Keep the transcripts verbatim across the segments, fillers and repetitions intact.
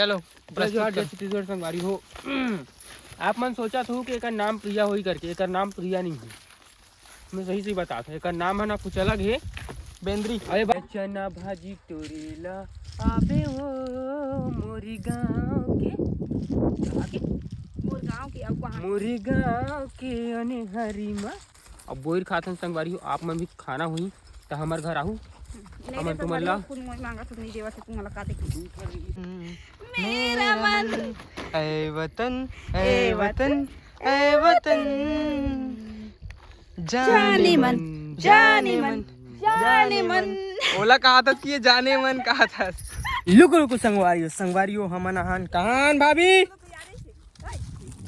चलो, जय जोहार, जय छत्तीसगढ़ संगवारी हो। आप मन सोचत हो कि एकर नाम प्रिया होही करके, एकर नाम प्रिया नहीं है। मैं सही सही बतात हूँ, एकर नाम है ना कुछ अलग है, बेंदरी। अरे बा-, चना भाजी टोरेला आबे वो मोरी गाँव के, कहाँ के? मोर गाँव के, अउ कहाँ? मोरी गाँव के अनहरी मा। अब बोइर खाथन संगवारी हो, आप मन भी खाना होही त हमर घर आहू। नहीं हमन देता तुमन ला। कुन मोर मांगा सुन नहीं देवा से तुमन ला का देखी। मेरा मन। ए वतन, ए ए वतन, ए वतन। जाने मन, जाने मन, जाने मन। ओला कहा था कि ये जाने मन कहा था। लुक लुक संगवारी हो, संगवारी हो, हमन आहान कहान भाभी?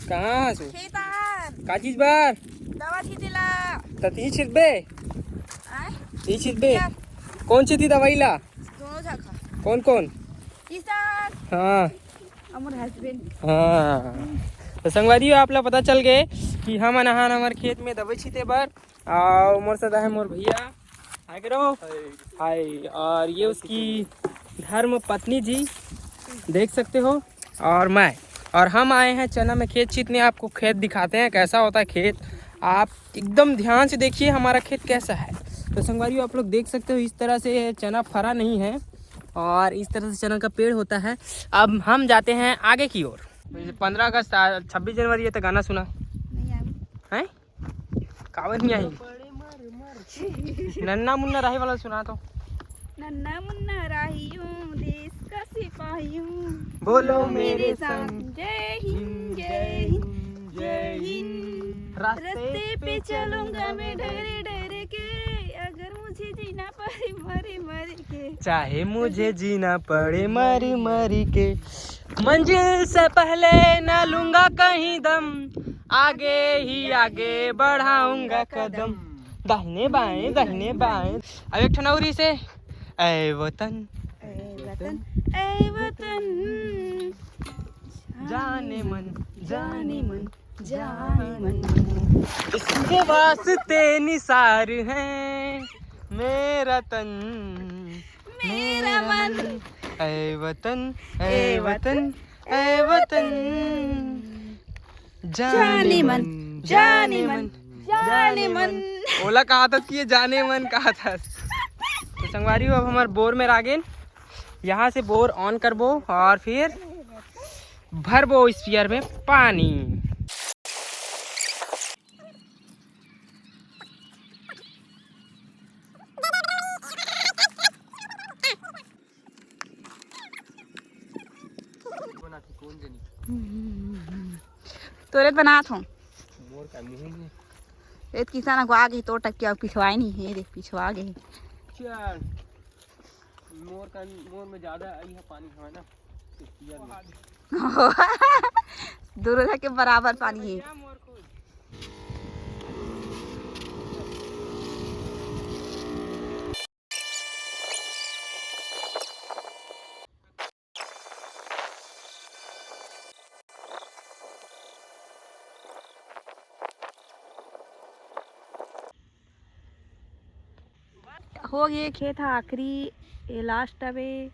कहाँ हस? खेत आहान। का चीज बर? दवा छिटे ला। त तिही छिटबे? आय? तिही छिटबे? यार। कौन छिटी दवाई ला? दोनों झखा। कौन कौन? किसान। हाँ। अउ मोर हस्बैंड। हाँ। तो संगवारी हो, आप ला पता चल गए कि हमन आहान हमर खेत में दवाई छिटे बर। अउ मोर साथ है मोर भैया। हाय करो। हाय। और ये उसकी धर्म पत्नी जी, देख सकते हो। और मैं, और हम आए हैं चना में खेत छीतने। आपको खेत दिखाते हैं, कैसा होता है खेत। आप एकदम ध्यान से देखिए हमारा खेत कैसा है। तो संगवारी हो, आप लोग देख सकते हो, इस तरह से चना फरा नहीं है और इस तरह से चना का पेड़ होता है। अब हम जाते हैं आगे की ओर। पंद्रह अगस्त, आज छब्बीस जनवरी है, तो गाना सुना। नहीं आवे। हैं? काबर नहीं आई? नन्ना मुन्ना राही वाला सुना तो। नन्ना मुन्ना राहियों, देश का सिपाहियों। बोलो मेरे संग। जय हिंद, जय हिंद, जय हिंद। रास्ते पे चलूंगा मैं डरे डरे के, अगर मुझे जीना पड़े मरे मरे के। चाहे मुझे जीना पड़े मर मर के, मंजिल से पहले ना लूंगा कहीं दम, आगे ही आगे बढ़ाऊंगा कदम। दाहिने बाएं, दाहिने बाएं। अब एक ठन अउरी से, ए वतन, ए वतन, ए वतन। जाने मन, जाने मन, जाने मन। इसके वास्ते निसार है मेरा तन, मेरा मन। ए वतन, ए ए वतन, वतन, ए वतन। जाने मन, जाने मन, जाने मन। ओला कहा था कि ये जाने मन कहा था। तो संगवारी हो, अब हमार बोर में रागेन, यहाँ से बोर ऑन करबो और फिर भरबो स्पीयर में पानी। तोरे बनात हो। मोर का मुंह में। ए त किसान को आगे तोर टक्की अउ पिछवाए नहीं है, देख पिछवा गए। चल। मोर का, मोर में ज्यादा आई है पानी हवे ना। तो पिया दे। दोनों के बराबर पानी है। हो गए खेत ह आखिरी, ये लास्ट हवे।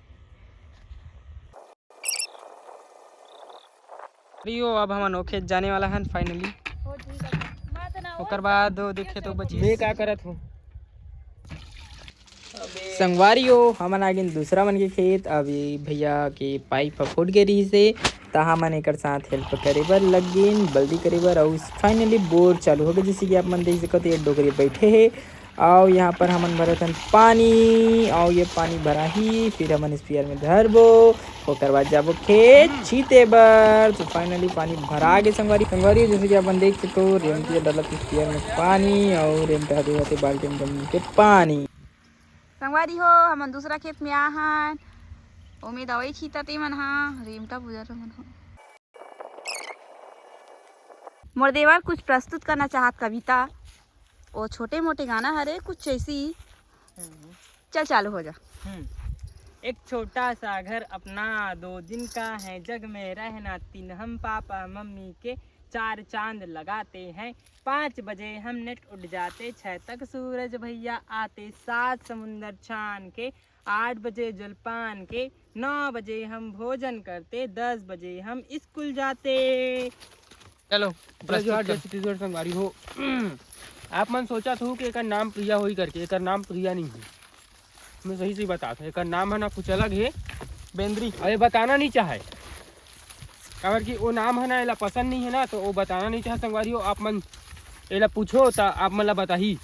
अरे यो, अब हमन ओ खेत जाने वाला हन फाइनली। ओकर बाद ओ देखे तो बची। मैं का करत हूँ? संगवारी हो, हमन आ गेन दूसरा मन के खेत। अब ये भैया के पाइप ह फूट गे रहिस हे, त हमन एकर साथ हेल्प करे बर लग गेन, बल्दी करे बर। अउ फाइनली बोर चालू हो गे, जैसे कि आप मन देख सकत हो, ये डोकरी बैठे हे। अउ यहाँ पर हमन भरत हन पानी, अउ ये पानी भराही, फिर हमन स्पीयर में धरबो, ओकर बाद जाबो खेत छीते बर। तो फाइनली पानी भरा गे संगवारी। संगवारी, जैसे कि अपन देख सकते हो, रेमटी डालत स्पीयर में पानी, अउ रेमटा देवत हे बाल्टी में जमीन के पानी। संगवारी हो, हमन दूसरा खेत में आहन, ओमे दवाई छीतत एमन हा, रेमटा पूजा रमन हो। मोर देवर कुछ प्रस्तुत करना चाहत कविता, वो छोटे मोटे गाना हरे कुछ ऐसी। हम्म। चल चालू हो जा। हम्म। एक छोटा सा घर अपना, दो दिन का है जग में रहना, तीन हम पापा मम्मी के, चार चांद लगाते हैं, पाँच बजे हम नेट उठ जाते, छः तक सूरज भैया आते, सात समुंदर छान के, आठ बजे जलपान के, नौ बजे हम भोजन करते, दस बजे हम स्कूल जाते। चलो, जय जोहार, जय छत्तीसगढ़ संगवारी हो। आप मन सोचत हो कि एकर नाम प्रिया होही करके, एकर नाम प्रिया नहीं है। मैं सही से बताता हूँ, एकर नाम है ना कुछ अलग है, बेंदरी। और ये बताना नहीं चाहे, काबर कि वो नाम है ना, एला पसंद नहीं है ना, तो वो बताना नहीं चाहे संगवारी हो। आप मन एला पूछो, त आप मन ला बताही।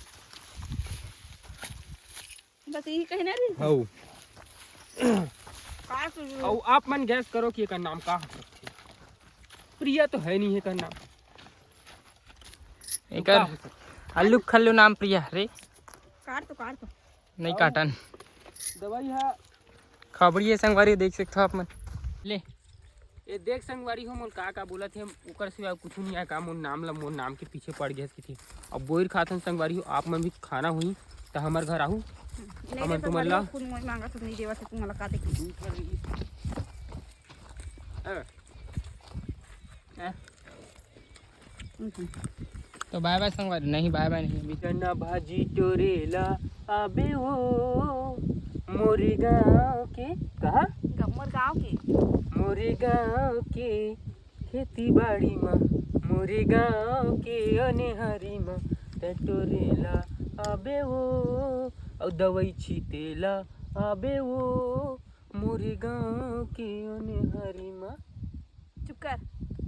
बस यही कहना रही। हौ। का सुरू? अउ आप मन गैस करो कि एकर नाम का हो सकथे। प्रिया तो है नहीं एकर नाम। तो एकर का हो सकथे? हल्लू खल्लू नाम प्रिया हरे। काट तो, काट तो। नहीं अउ काटन। दवाई हा। खबड़ी है संगवारी, देख सकथो आप मन। ले। ये देख संगवारी हो, मोर का का बोलत हे, ओकर सिवा कुछ नहीं आय का, मोर नाम ला, मोर नाम के पीछे पड़ गया किथे। अब बोइर खाथन संगवारी हो, आप मन भी खाना हुई त हमर घर आहू। नहीं हमन देवत तुमन ला। कुन मोर मांगा सुन नहीं देवत हे, तुमन ला का देखी। दूध कर रही। हाँ। हाँ। तो बाय बाय संगवारी, नहीं बाय बाय नहीं अभी। चना भाजी टोरेला आबे वो मोरे गाँव के, कहा? ग-, मोर गाँव के। मोरे गाँव के खेती बाड़ी मा, मोरे गाँव के अनेहरी मा, ते टोरेला आबे वो, अउ दवाई छीतेला आबे वो, मोरे गाँव के अनेहरी मा। चुप कर।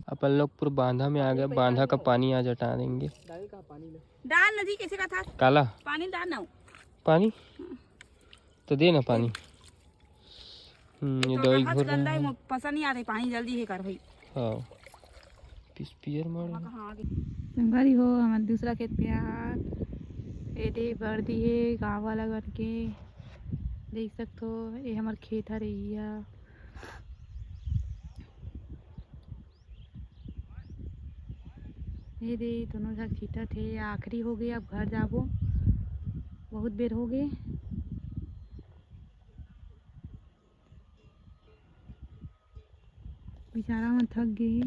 अपन लोग पूरा बांधा में आ गए, बांधा का पानी आज हटा देंगे। डाल नदी कैसे का था? काला? पानी डाल ना। पानी? तो दे ना पानी। हम्म, ये तो दवाई हाथ घोर गंदा रहा है, है। मो-, पसंद नहीं आते पानी, जल्दी है कर भाई। हाँ। पिस पियर मार। वहाँ कहाँ आगे? संगवारी हो, हमर दूसरा खेत पे आ, एदे बरदी हे, गाँव वाला करके देख सकथो, ये हमर खेत हरे, इहा। ये दे, दोनों झन छीटत हे, आखिरी हो गए, अब घर जाबो, बहुत बेर हो गए। बेचारा मन थक गे हे।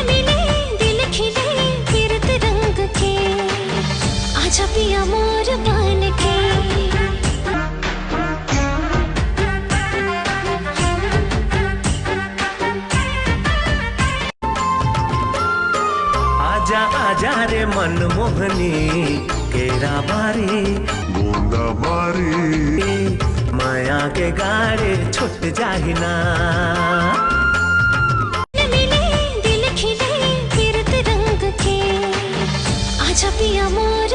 मिले दिल खिले पीरत रंग के, आजा पिया मोर बन के। आजा आजा रे मनमोहनी, केरा बारी, गोंदा बारी, माया के गाड़े छुट जाही ना। मिले दिल खिले पीरत रंग के, आजा पिया मोर।